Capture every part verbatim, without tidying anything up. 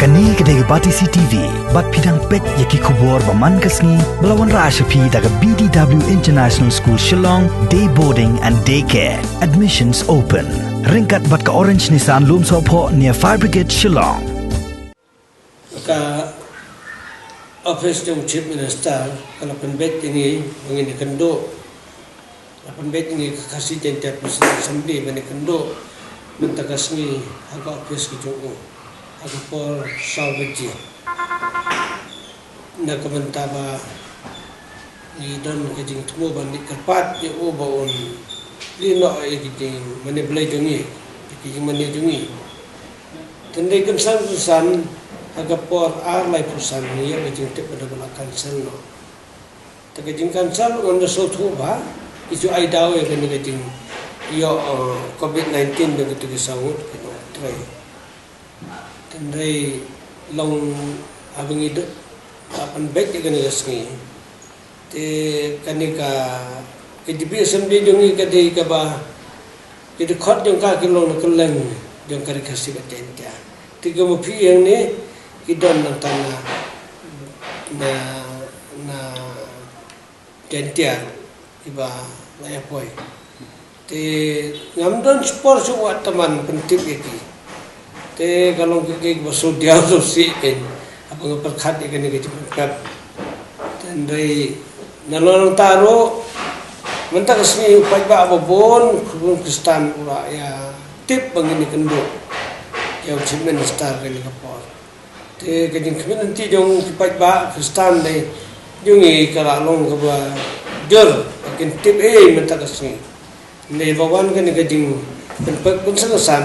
Kane ka dei ka Batesi T V, bad phi dang peit ïa ki khubor ba man ka sngi, ba la wanrah sha phi da ka B D W International School Shillong, Day Boarding and Day Care. Admissions open. Ryngkat bad ka Orange Nissan Lumsohphoh near Fire Brigade Shillong. Ka office jong Chief Minister ka la pynbeit ïa ngi ba ngin ïakynduh. La pynbeit ïa ngi ka Khasi Jaintia People's Assembly ban ïakynduh mynta ka sngi ha ka office ka jong u ha ka por saw baje. Na ka bynta ba ngi don ka jingthmu ban leit kyrpad ïa u ba un leh noh ïa ki jingmane blei jong ngi, ïa ki jingmane jong ngi. Tang dei kynsan kynsan ha ka por ar laiphew san ngi ïoh ka jingtip ba dei ba la cancel noh. Te ka jingcancel ngan da sngewthuh ba ki ju ai daw ïa kane ka jing ïoh, eh, covid nineteen da kito ki saw ngut ki nongtrei. Tynrai long haba ngi dep la pynbeit ïa kane ka sngi. Te kane ka, ka J B Assembly jong ngi ka dei kaba ki dkhot jong ka ki long na kylleng jong ka Ri Khasi bad Jaintia. Te ki maphi hangne ki don nangta na, na, na Jaintia kiba la ïa poi. Te ngam don spor shuh wat tang ban pyntip ïa ki. Te ka long ka, ka, kaba shu diaw shu sih kein haba nga pyrkhat ïa kane ka jingpynpep. Tynrai nalor nangta ruh mynta ka sngi u paidbah ba bun, bun Khristan u la ïa tip ba ngin ïakynduh ïa u Chief Minister kane ka por. Te ka jingkhmih lynti jong ki paidbah Khristan dei jong ngi ka la long kaba jur ba kin tip ei mynta ka sngi. Ngi ba wan kane ka jingpynpep kynsan kynsan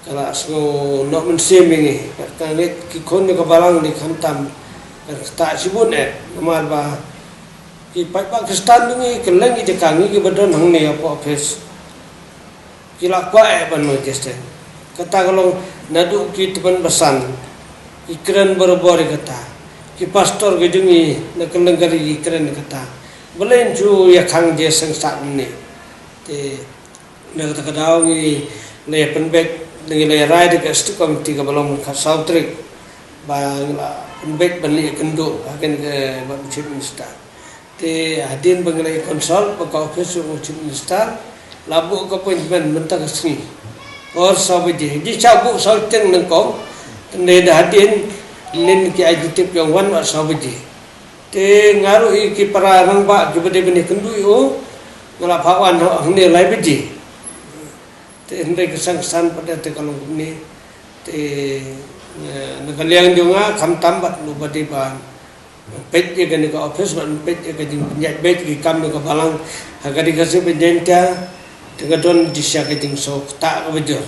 ka la sngew noh mynsiem ïa ngi. Ka ngeit ki khun jong ka balang dei khamtam ka ktah shibun eh namar ba ki paidbah Khristan jong ngi kylleng ki jaka ngi kiba don hangne hapoh office ki la kwah eh ban register. Kata ka long naduh ki tymmen basan ki kren barabor ïa kata. Ki pastor ki jong ngi na kylleng ka ri ki kren ïa kata. Balei ngim ju ïa khang jingïaseng sah mynne? Te na kata ka daw ngi la ïa pynbeit, ngi la ïa rai da ka Executive Committee kaba long mynta ka saw tarik ba ngi la pynbeit ban leit ïakynduh ha kane ka bad u Chief Minister. Te hadien ba ngi la ïa consult bad ka office jong u Chief Minister la buh ka appointment mynta ka sngi por saw baje. Ji sha buh saw teng nyngkong, te da hadien lynti ki ai jingtip jong wan bad saw baje. Te nga ruh ïa ki para rangbah kiba dei ban ïakynduh ïa u nga la phah wan hangne lai baje. Te hynrei ka seng san pat te ka long kumne. Te, eh, na ka liang jong nga khamtam bad u ba dei ban peit ïa kane ka office, ban peit ïa ka jingpynïaid beit ki kam jong ka balang ha ka Ri Khasi bad Jaintia. Te ka don shisha ka jingsngewthuh kaba jur.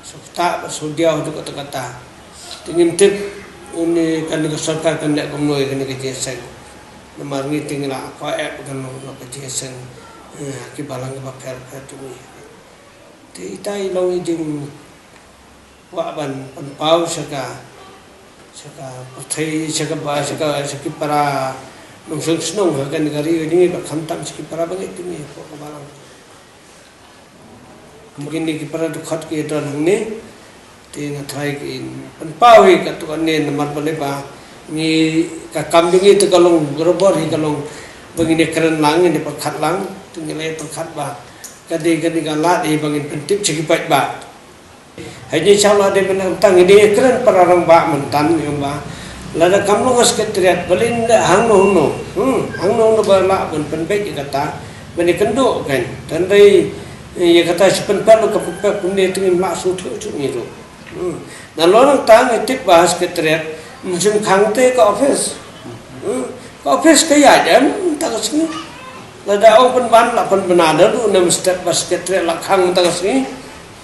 Sngewthuh ba sngewdiaw haduh katta katta. Te ngim tip une kane ka sorkar kan leh kumno ïa kane ka jingïaseng. Namar ngi te ngi la kwah eh ba kan long ka jingïaseng, eh, ki balang kiba pher pher jong ngi. Te ita i long i jingkwah ban pynpaw sha ka, sha ka pyrthei, sha ka ba, sha ka, sha ki para nongshong shnong ha kane ka ri ka jong ngi bad khamtam sha ki para bangeit jong ngi hapoh ka balang. Te kine ki para dkhot ki don hangne. Te nga tharai kin pynpaw hi katto katne namar balei ba ngi ka kam jong ngi te ka long barabor hi ka long ba ngin ïa kren lang, ngin ïa pyrkhat lang, te ngi la ïa pyrkhat ba ka dei kane ka lad hi ba ngin pyntip sha ki paidbah. Ha jingshisha la dei mynta ngi dei ïa kren para rangbah mynta ïa ba lada kam long ha secretariat balei hangno hangno, hmm, hangno hangno ba lah ban pynbeit ïa kata ban ïa kynduh kan. Tang dei ïa kata shi pynpep ka pynpep kumne te ngim lah sngewthuh shuh ngi ruh. Hmm. Nalor nangta ngi tip ba ha secretariat, mynsiem khang te ka office. Hmm. Ka office ka ïaid em mynta ka sngi. Lada ong pynban la pynbna da ruh na mynstep ba secretariat la khang mynta ka sngi.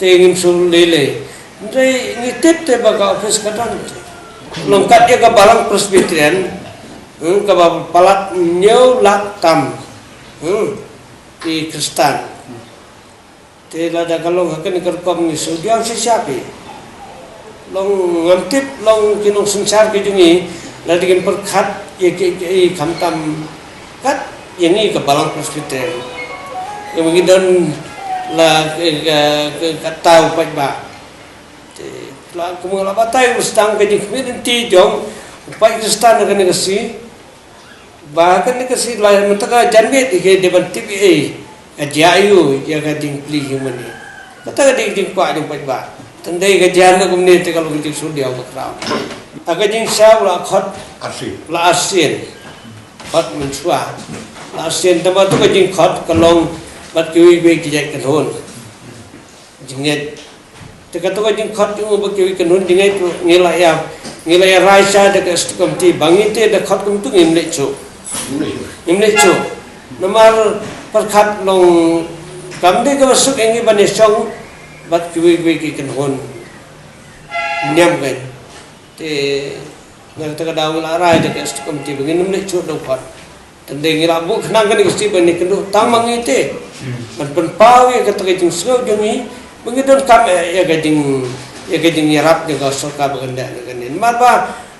Te ngim sngewlei lei. Hynrei ngi tip te ba ka office ka don te. Long kat ïa ka balang Presbyterian. Hmm, kaba palat hynñiew lak tam. Hmm. Ki Khristan. Te lada ka long ha kane ka rukom ngi sngewdiaw shisha phi. Long ngam tip long ki nongsynshar ki jong ngi lada kin pyrkhat ïa ki, ki, ki khamtam kat ïa ngi ka balang Presbyterian. Ïa ngi don la, eh, ka, ka, kata u paidbah. Te La kumba la batai u stang ka jingkhmih lynti jong u paid Khristan ha kane ka sngi. Ba ha kane ka sngi la mynta ka janmiet i ka dei ban tip ei ka jia ïa ka jingpli hi mane. Kata ka dei ka jingkwah jong u paidbah. Tang dei ka jia na kumne te ka long ka jingsngewdiaw ba khraw. Ha ka jingsngew la khot arsien. La arsien. Khot mynshuwa. La arsien tang ba tu ka jingkhot ka long bad kiwei kiwei ki jait kynhun. Jingngeit. Te kato ka jingkhot jong u ba kiwei kynhun jingngeit ngi la ïa, ngi la ïa rai sha da ka executive committee ba ngi te da khot kumtu ngim leit shuh. Ngim leit shuh. Namar pyrkhat long kam dei kaba suk ïa ngi ban ïa shong bad kiwei kiwei ki kynhun. Niam kan. Te na kata ka daw ngi la rai da ka executive committee ba ngin ym leit shuh da u khot. Tang dei ngi la buh khnang kane ka sngi ba ngin ïakynduh tang ma ngi te. Ban pynpaw ïa kata ka jingsngew jong ngi ba ngi donkam ïa ka jing, ïa ka jingïarap jong ka sorkar ba kan dei na kane. Namar ba,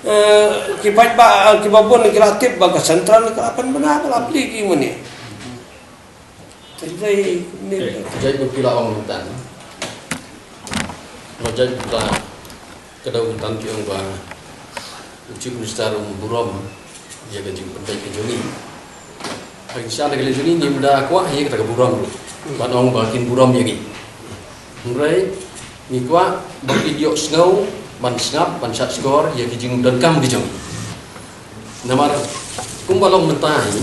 eh, ki paidbah, eh, kiba bun ki la tip ba ka central ka la pynbna ba la plie ki mane. Tang dei ne. Jait ba ki la ong mynta. Ba jait ba Ka dei kumta ki ong ba u Chief Minister um burom ïa ka jingpynbeit ka jong ngi. Ha ka jingshisha na ka liang jong ngi ngim da kwah ïa kata ka burom ruh ban ong ba kin burom ïa ngi. Hynrei ngi kwah ba kin ïohsngew, ban sngap, ban shad shkor ïa ki jingdonkam ki jong ngi. Namar kumba long mynta hi,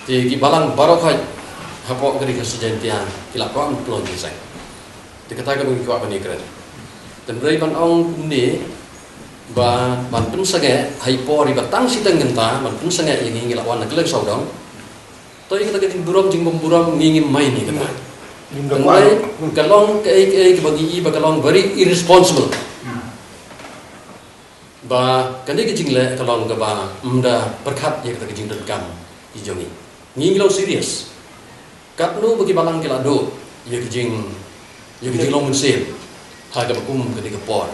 te ki balang baroh khoit hapoh ka ri Khasi Jaiñtia ki la kwah ban pynlong jingïaseng. Te kata kaba ngi kwah ban ïakren. Te hynrei ban ong kumne ba ban pynsangeh ha i por iba tang shiteng kynta ban pynsangeh ïa ngi, ngi la wan na kylleng sawdong. To ïa kata ka jingburom jingbymburom ngi ngim mind ïa kata. Ngim da kwah. Te hynrei ka long kaei kaei kaba ngi i ba ka long very irresponsible. Ba kane ka jingleh ka long kaba ym da pyrkhat ïa kata ka jingdonkam ki jong ngi. Ngi ngi long serious. Katno ba ki balang ki la duh ïa ka jing, ïa ka jinglong mynsiem ha kaba kum kane ka por.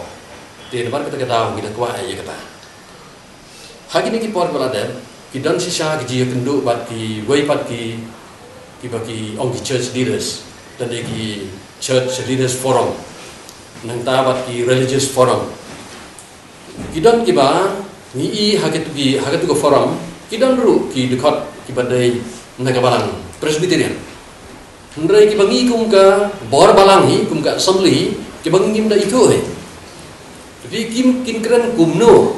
Te namar kata ka daw ngi da kwah ïa kata. Ha kine ki por kiba la dep ki don shisha ki jingïakynduh bad kiwei pat ki, kiba ki ong ki church leaders, don ïa ki church leaders forum, nangta bad ki religious forum. Ki don kiba ngi i ha katu ki, ha katu ka forum, ki don ruh ki dkhot kiba dei na ka balang Presbyterian. Hynrei kiba ngi kum ka bor balang hi, kum ka assembly hi, kiba ngi ngim da ithuh hi. Te phi kin kren kumno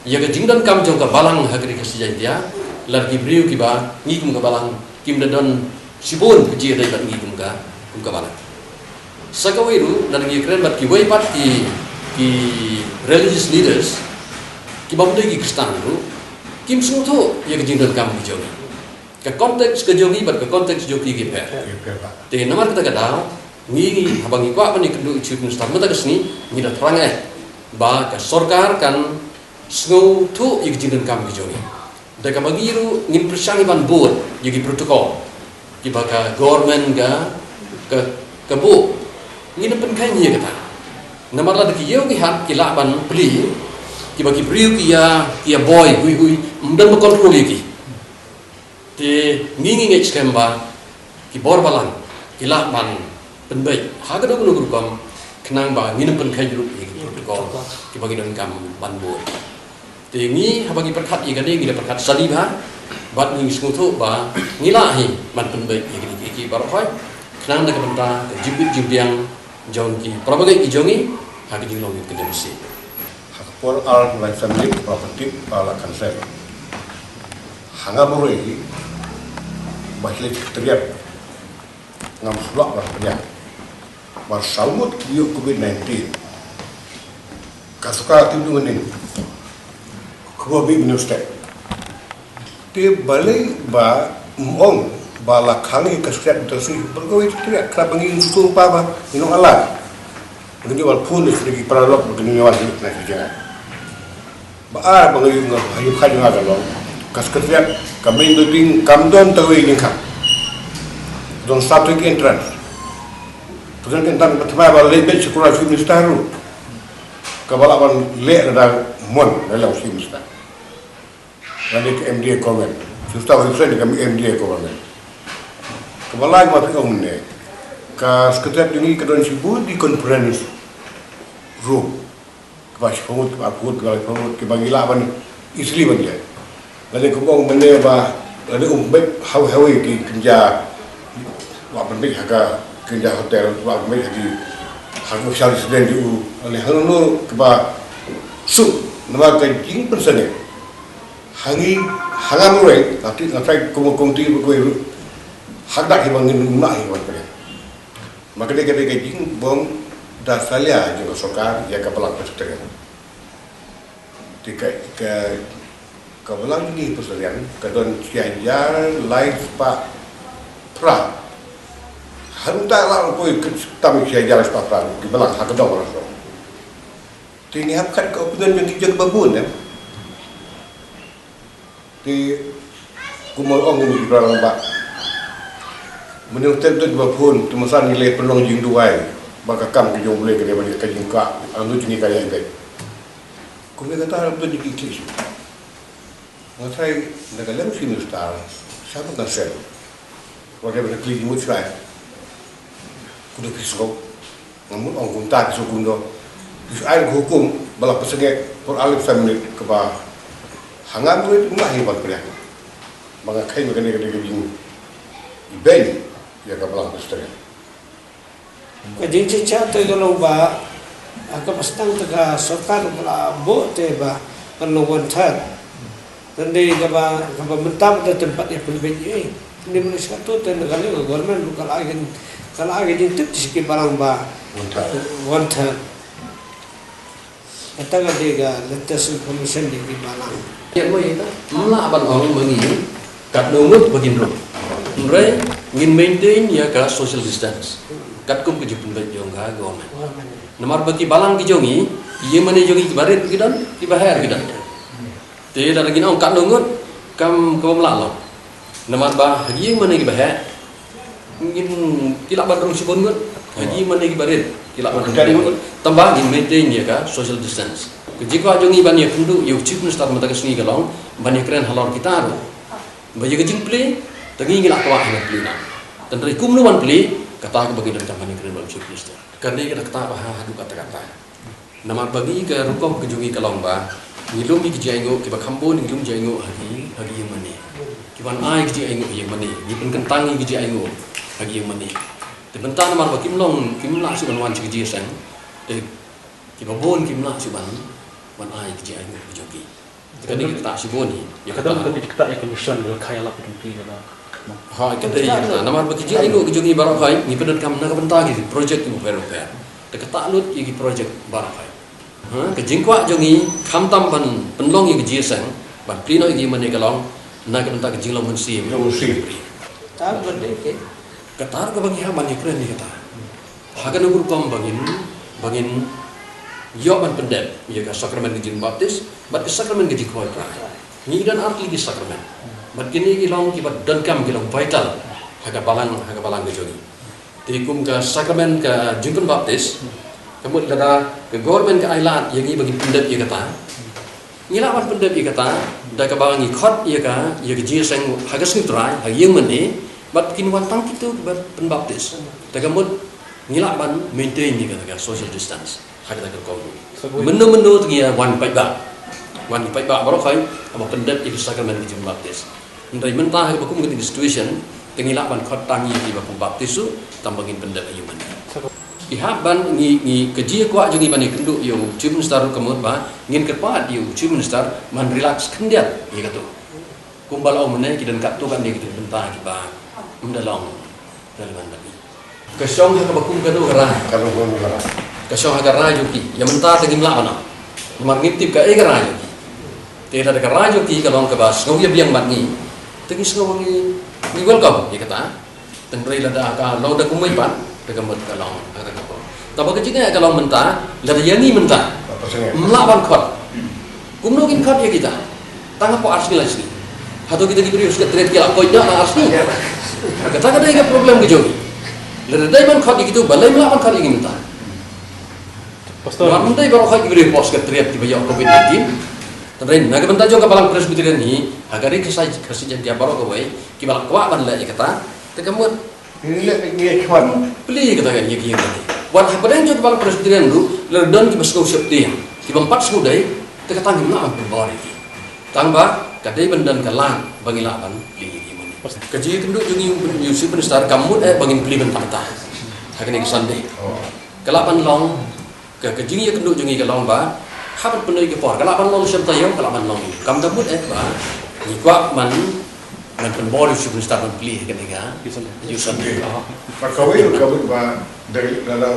ïa ka jingdonkam jong ka balang ha ka ri Khasi Jaiñtia, lada ki briew kiba ngi kum ka balang kim da don shibun ka jingïadei bad ngi kum ka, kum ka balang. Sa kawei ruh, lada ngi kren bad kiwei pat ki, ki religious leaders kiba ym dei ki Khristan ruh, kim sngewthuh ïa ka jingdonkam ka jong ngi. Ka context ka jong ngi bad ka context jong ki ki pher. Ki pher bha. Te namar kata ka daw, ngi, ngi, haba ngi kwah ban ïakynduh ïa u Chief Minister mynta ka sngi, ngi da thrang eh ba ka sorkar kan sngewthuh ïa ka jingdonkam ka jong ngi. Da kaba ngi ruh ngin pyrshang ban bud ïa ki protocol kiba ka government ka, ka, ka buh. Ngin pynkheiñ ïa kata. Namar lada ki ïew ki hat ki lah ban plie, kiba ki briew ki ïa, ki ïa boi hui hui, ym don ba control ïa ki. Te ngi ngi ngeit skhem ba ki bor balang ki lah ban pynbeit ha kano kano ka rukom khnang ba ngin ym pynkheiñ ruh ïa ki protocol kiba ngi donkam ban bud. Te ngi haba ngi pyrkhat ïa kane ngi da pyrkhat sani bha bad ngi sngewthuh ba ngi lah hi ban pynbeit ïa kine kiei kiei baroh hi khnang na ka bynta ka jingbit jingbiang jong ki para bangeit ki jong ngi ha ka jinglong ka jong ngi. Ha ka por ar lai san miet ba pynthut ba la cancel. Ha nga marwei ba shlei secretariat ngam sulak ba pynïar. Ba saw ngut ki ïoh covid nineteen. Ka suka ki ïoh ngi. Khublei mynno step. Te balei ba ym ong ba la khang ïa ka step to si ba kawei tu ya kra ba ngi ngi tu pa ba ngi nong ala. Ngi wal phone ni sigi paralok ba ngi wal ni na si jangan. Ba ar ba ngi ngi hayu kha jangan ka long. Ka step ka main building kam don ta wei ni kha. Don satu ki entrance. Tu kan entrance ba tma ba lei bet sekolah si minister ru. Ka ba la ban leh na da mon na long si minister. Lane ka M D A government. Shu stad hynrei ka M D A government. Kaba lai ma phi ong ne. Ka secretariat jong ngi ka don shibun ki conference. room. Kaba shiphew ngut, kaba arphew ngut, kaba laiphew ngut, kaba ngi lah ban easily ban leh. Lane kumba ong mynne ba, lane um beit hawei hawei ki kynja, wa ban beit ha ka kynja hotel, wa ban beit ha ki, ha ka official residence jong u, lane hangno kaba suk, namar ka jingpynsangeh. Hangi, hangam ruh, lati, lati kum, kum ti ba kawei ruh. Hakda hi ba ngin ym lah hi ban pynlong. Ma ka dei ka dei ka jingbym da salia jong ka sorkar ïa ka balang Presbyterian. Te ka, ka, ka balang jong ngi Presbyterian ka don shi hajar lai spah phra. Hangta la poi ka tam shi hajar lai spah phra ki balang ha ka dong Rangbah. Te ngi hap kat ka opinion jong ki jong ba bun, eh. Te kumba ong ngi ki para rangbah. Mynne u tep tep ba phone, te mynsan ngi leh pynlong jingduwai ba ka kam ka jong U Blei ka dei ba dei ka jingkah, ang tu jingkah ïa dei. Kumba kata ram tu jingkah. Nga trai na ka lem Chief Minister, sa ba kan sel. Wat ïa ba ka kli jingmut shai. Kudo phi sngew. Nga mut ong kumta phi sngew kumno. Phi ai ka hukum ba la pynsangeh por alif family kaba hangam ruh nga hi ban pynlong. Ba nga kheiñ ba kane kane ka jing ibeiñ ïa ka balang Presbyterian. Ka jingchitchat te ka long ba ha kaba sdang te ka sorkar ka la buh te ba kan long one third. Tang dei kaba, kaba mynta ba te tympat ïa pynbeit ïa. Tang dei mynta sha tu te na ka liang ka government ruh ka la ai ka, ka la ai ka jingtip sha ki balang ba one third. One third. Kata ka dei ka latest information jong ki balang. Ïa mo ïa ta. Ym lah ban ong ma ngi katno ngut ba kin rung. Hynrei ngin maintain ïa ka social distance. Katkum ka jingpynbeit jong ka government. Namar ba ki balang ki jong ngi, ïa mane jong ngi ki barit ki don, ki baher ki don. Te lada ngin ong katno ngut, kam, kam lah long. Namar ba ha ki ïing mane ki baheh ngin, ki lah ban rung shibun ngut. Ha ki ïing mane ki barit ki lah ban rung shibun ngut. Tangba ngin maintain ïa ka social distance. Ka jingkwah jong ngi ban ïakynduh ïa u Chief Minister mynta ka sngi ka long ban ïakren halor kita ruh. Ba ïa ka jingplie, tang ngi ngi lah kwah ban plie na. Tang hynrei kumno ban plie, kata kaba ngi donkam ban ïakren bad u Chief Minister. Kane ka dei kata ba ha haduh katta katta. Namar ba ngi ka rukom ka jong ngi ka long ba ngi lum ïa ki jingaiñguh kiba kham bun, ngi lum jingaiñguh ha ki, ha ki ïing mane. Ki wan ai ki jingaiñguh ha ïing mane, ngi pynkyntang ïa ki jingaiñguh ha ki ïing mane. Te mynta namar ba kim long, kim lah shuh ban wan sha ki jingïaseng, te kiba bun kim lah shuh ban wan ai ki jingaiñguh ki jong ki. Te kane ka ktah shibun hi. Ïa ka don kata, ka dei ka ktah ïa ka mission, ïa ka ïalap ïa ka phi ka da. Ha, ka dei ïa kata. Namar ba ki jingaiñguh ki jong ngi baroh hi ngi pyndonkam na ka bynta ki project kiba bapher bapher. Te ka ktah lut ïa ki project baroh hi. Ha, ka jingkwah jong ngi khamtam ban pynlong ïa ka jingïaseng, ban plie noh ïa ka ïing mane ka long na ka bynta ka jinglong mynsiem. Jinglong mynsiem. Kata ba dei ke. Kata ruh kaba ngi hap ban ïakren ïa kata. Ha kano ka rukom ba ngin, ba ngin ïoh ban pyndep ïa ka sakramen ka jingbaptis bad ka sakramen ka jingkhawai trai. Ngi don artylli ki sakramen. Bad kine ki long kiba donkam, ki long vital ha ka balang, ha ka balang ka jong ngi. Te kum ka sakramen ka jingpynbaptis, ka mut lada ka government ka ai lad ïa ngi ba ngin pyndep ïa kata, ngi lah ban pyndep ïa kata da kaba ngi khot ïa ka, ïa ka jingïaseng ha ka sngi trai, ha ïing mane, bad kin wan tang kito kiba pynbaptis. Te ka mut ngi lah ban maintain ïa kata ka social distance ha kata ka rukom. Mynno mynno te ngi wan paidbah, wan paidbah baroh hi, haba pyndep ïa ka sakramen ka jingbaptis. Hynrei mynta ha kaba kum kane ka situation, te ngi lah ban khot tang ïa kiba pynbaptis ruh, tang ba ngin pyndep ha ïing mane. Ngi hap ban ngi, ngi ka jingkwah jong ngi ban ïakynduh ïa u Chief Minister ruh ka mut ba ngin kyrpad ïa u Chief Minister ban relax khyndiat ïa kato. Kumba la ong mynne ki don katto katne ki bynta kiba ym da long relevant bad ngi. Ka shong ha kaba kum kano ka rai. Ka shong ha ka rai. Ka shong ha ka rai jong ki. Ïa mynta te ngim lah ban ong. Namar ngim tip kaei ka rai jong ki. Te lada ka rai jong ki ka long kaba sngew ïa biang bad ngi, te ngi sngew ngi, ngi welcome ïa kata. Tang hynrei lada ka long da kumwei pat, te ka mut ka long ha kata ka por. Tangba ka jingeh ka long mynta, lada ïa ngi mynta ym lah ban khot. Kumno kin khot ïa kita? Tang hapoh ar sngi lai sngi. Hato kita ki briew secretariat ki la koit noh tang ar sngi? Kata ka dei ka problem ka jong ngi. Lada dei ban khot ïa kito, balei ym lah ban khot ïa ngi mynta? Pastor. Namar mynta baroh hi ki briew hapoh secretariat kiba ïoh covid nineteen. Tang hynrei na ka bynta jong ka Balang Presbyterian hi, ha ka ri Khasi, Khasi Jaiñtia baroh kawei, kiba la kwah ban leh ïa kata, te ka mut. Ngi leh, ngi ïa khwan. Plie kata ka ïa ki ïa kata. Wat hapdeng jong ki bang Presbyterian ruh, lada don kiba sngew sheptieng, kiba ym pat sngewdei, te ka tang ngim lah ban pynbor ïa ki. Tang ba ka dei ban don ka lad ba ngi lah ban plie ïa ki mynne. Ka jingïakynduh jong ngi u Chief Minister kam mut eh ba ngin plie mynta mynta ha kane ka Sunday. Ka lah ban long, ka, ka jingïakynduh jong ngi ka long ba hap ban pynduh ïa ka por, ka lah ban long shem taïew, ka lah ban long. Kam da mut eh ba ngi kwah ban, ban pynbor ïa u Chief Minister ban plie ha kane ka, ïa u Sunday. Ba kawei ruh ka mut ba dei la la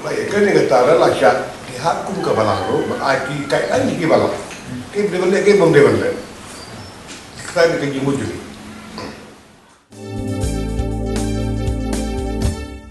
la ïa kane ka tara la shah ki hap kum ka balang ruh ba ai ki guideline ki balang. Ki dei ban leh, ki bym dei ban leh. Ka dei ka jingmut jong ngi.